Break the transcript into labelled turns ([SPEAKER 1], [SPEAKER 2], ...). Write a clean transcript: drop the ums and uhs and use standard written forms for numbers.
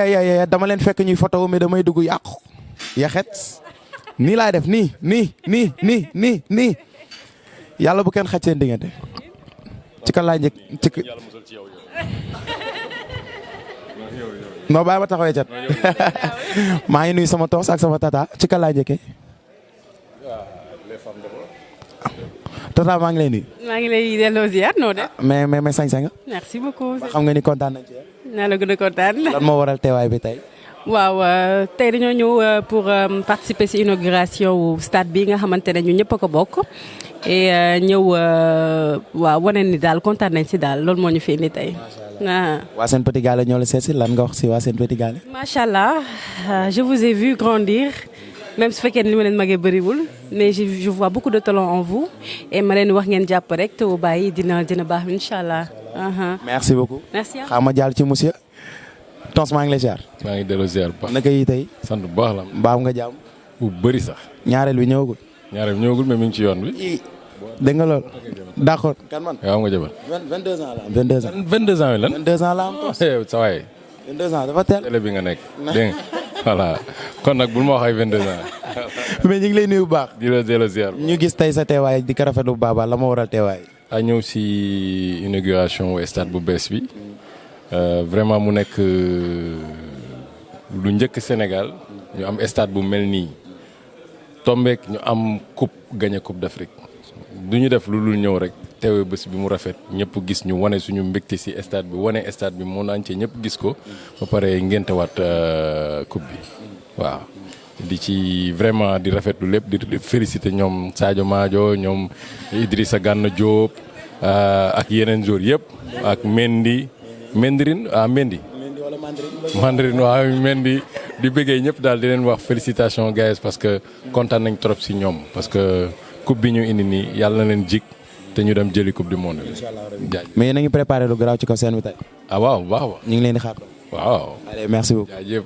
[SPEAKER 1] ya dama leen fekk ñuy photo mais damay dugg yàqu yaxet nii laay def nii yàlla bu kenn xaj seen diggante ci kan laay njëkk ci non bàyyi ma taxawee cat maa ngi nuyu sama toos ak sama tata ci kan laay njëkkee tata maa ngi lay nuyu.
[SPEAKER 2] maa ngi lay delloo ziar noo def.
[SPEAKER 1] mais sañ-sañ nga.
[SPEAKER 2] merci beaucoup.
[SPEAKER 1] xam nga ni kontaan nañ ci yow.
[SPEAKER 2] naa la gën a kontaan.
[SPEAKER 1] lan moo waral teewaay bi tey.
[SPEAKER 2] waaw tey dañoo ñëw pour participer ci inauguration wu stade bi nga xamante ne ñun ñëpp a ko bokk. et ñëw waaw wane ni daal kontaan nañ ci daal loolu moo ñu fi indi tey.
[SPEAKER 1] waa Sen Petit Gallé ñoo la seet si lan nga wax ci waa Sen Petit Gallé.
[SPEAKER 2] macha allah je vous ai vu grandir. même su fekkee ne li ma leen magee bëriwul mais je vois beaucoup de talent en vous et ma leen wax ngeen jàpp rek te bu bàyyi dina baax incha allah.
[SPEAKER 1] merci beaucoup.
[SPEAKER 2] merci
[SPEAKER 1] xam ma jàll ci monsieur. Tons maa ngi lay ziar.
[SPEAKER 3] maa ngi delloo ziar bu baax.
[SPEAKER 1] naka yi tey.
[SPEAKER 3] sant bu baax la.
[SPEAKER 1] mbaam nga jàmm.
[SPEAKER 3] bu bëri sax.
[SPEAKER 1] ñaareel bi ñëwagul.
[SPEAKER 3] ñaareel bi ñëwagul mais mi ngi ci yoon bi.
[SPEAKER 1] dégg nga lool. d'accord. kan man
[SPEAKER 3] waaw nga jëbal.
[SPEAKER 1] 22 ans la am 22 ans.
[SPEAKER 3] 22 ans yi lan.
[SPEAKER 1] 22 ans la am Tons.
[SPEAKER 3] sa waay.
[SPEAKER 1] 22 ans dafa teel.
[SPEAKER 3] télé bi nga nekk dégg nga voilà kon nag bul ma wax ay 22 ans.
[SPEAKER 1] mais ñu ngi lay nuyu bu baax.
[SPEAKER 3] di la delloo ziar.
[SPEAKER 1] ñu gis tey sa teewaay di ko rafetlu bu baax la ma waral teewaay.
[SPEAKER 3] a ñëw si inauguration wu stade bu bees bi vraiment mu nekk lu njëkk Sénégal ñu am stade bu mel nii tombeek ñu am coupe gagné coupe d'Afrique du ñu def lu dul ñëw rek teewee bés bi mu rafet ñëpp gis ñu wane suñu mbégte si stade bi wane stade bi monde entier ñëpp gis ko ba pare ngéntewaat coupe bi waaw. di ci vraiment di rafetlu lépp di féliciter ñoom Sadio Madio ñoom Idrissa Gana Diop ak yeneen joueurs yëpp ak Mendy Mandarine waaw Mendy di bëggee ñëpp daal di leen wax félicitations gars parce que kontaan nañ trop si ñoom parce que coupe bi ñu indi nii yàlla na leen jik te ñu dem jëli coupe du monde bi.
[SPEAKER 1] mais yéen a ngi préparé lu garaaw ci kaw seen bi tey.
[SPEAKER 3] ah waaw waaw.
[SPEAKER 1] ñu ngi leen di xaar.
[SPEAKER 3] waaw.
[SPEAKER 1] allez merci beaucoup.
[SPEAKER 3] jaajëf